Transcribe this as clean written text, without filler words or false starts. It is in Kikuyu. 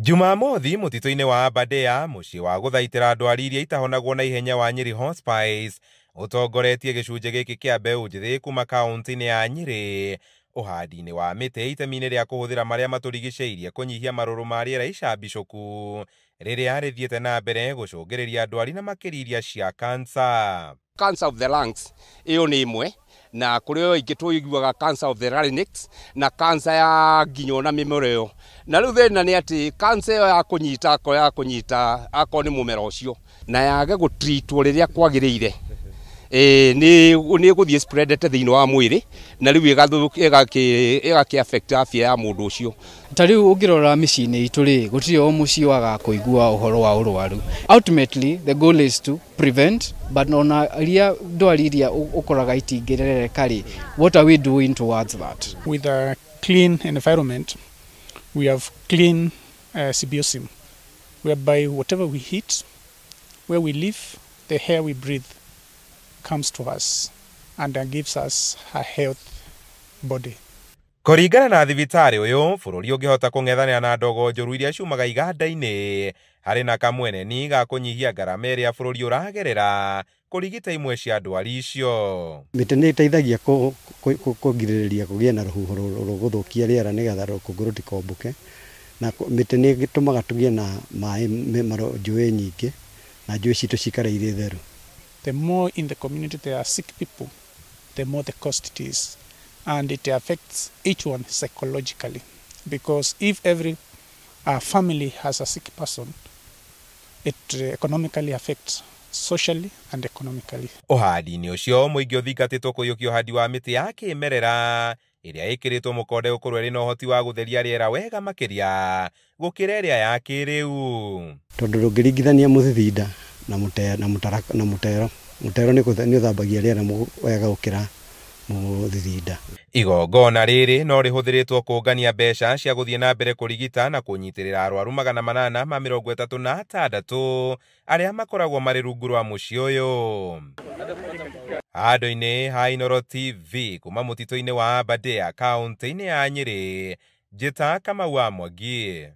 Jumamothi mũtitũ-inĩ wa Aberdare, mũciĩ wa gũthaitĩra ndwari iria itahonagwo na ihenya wa Nyeri Hospice, ũtongoretie gĩcunjĩ gĩkĩ kĩa mbeũ njĩthĩ kuma kaũntĩ-inĩ ya Nyeri ũhandi-inĩ wa mĩtĩ itemi-inĩ rĩa kũhũthĩra marĩa matũrigicĩirie kũnyihia marũrũ ma rĩera icambicũku rĩrĩa rĩthiĩte na mbere gũcũngĩrĩria ndwari na makĩria iria cia cancer. Cancer of the lungs ĩyo nĩ ĩmwe, na kũrĩ o ingĩ tũiguaga cancer of the larynx na cancer ya nginya ona mĩmero ĩyo. Na rĩu thĩna nĩ atĩ cancer ĩyo ya kũnyita akorwo ya kũnyita akorwo nĩ mũmero ũcio na yage gũtreatwo rĩrĩa kwagĩrĩire, nĩ ĩgũthiĩ spreadete thĩinĩ wa mwĩrĩ na rĩu ĩgakĩ affect afya ya mũndũ ũcio. Ta rĩu ũngĩrora mĩciĩ-inĩ itũ rĩ, gũtirĩ o mũciĩ wagaga kũigua ũhoro wa ũrwaru. Ultimately the goal is to prevent, but ona iria ndwari iria ũkoraga itingĩrereka rĩ, what are we doing towards that? With a clean environment, we have clean symbiosis, whereby whatever we eat, where we live, the air we breathe comes to us and gives us a health body. Kũringana na thibitarĩ ũyũ, bũrũri ũngĩhota kũng'ethanĩra na ndogo njũru iria ciumaga iganda-inĩ harĩ na kamweneni ga kũnyihia ngarama ĩrĩa bũrũri ũragerera kũrigita imwe cia ndwari icio. Mĩtĩ nĩ ĩteithagia kũgirĩrĩria kũgĩe na rũhuho rũgũthũkia rĩera nĩgetha rũkũngũ rũtikombũke, na mĩtĩ nĩ ĩtũmaga tũgĩe na maĩ njũĩ nyingĩ na njũĩ citũ cikare irĩ theru. The more in the community there are sick people, the more the cost it is. And it affects each one psychologically, because if every family has a sick person, it economically affects socially and economically. Ũhandi-inĩ ũcio mũingĩ ũthingatĩtwo kũiyũkia ũhandi wa mĩtĩ ya kĩmerera ĩrĩa ĩkĩrĩtwo mũkonde gũkorwo ĩrĩ na ũhoti wa gũtheria rĩera wega makĩria gũkĩra ĩrĩa ya kĩrĩu. Tondũ ndũngĩringithania mũthithinda na na mũtero. Mũtero nĩ ũthambagia rĩera wega gũkĩra mũthithinda. Igongona rĩrĩ no rĩhũthĩrĩtwo kũngania mbeca cia gũthiĩ na mbere kũrigita na kũnyitĩrĩra arwaru 836 arĩa makoragwo marĩ rungu rwa mũciĩ ũyũ. Handũ-inĩ ha Inooro TV kuma mũtitũ-inĩ wa Aberdare kaũntĩ-inĩ ya Nyeri, njĩta Kamau wa Mwangi.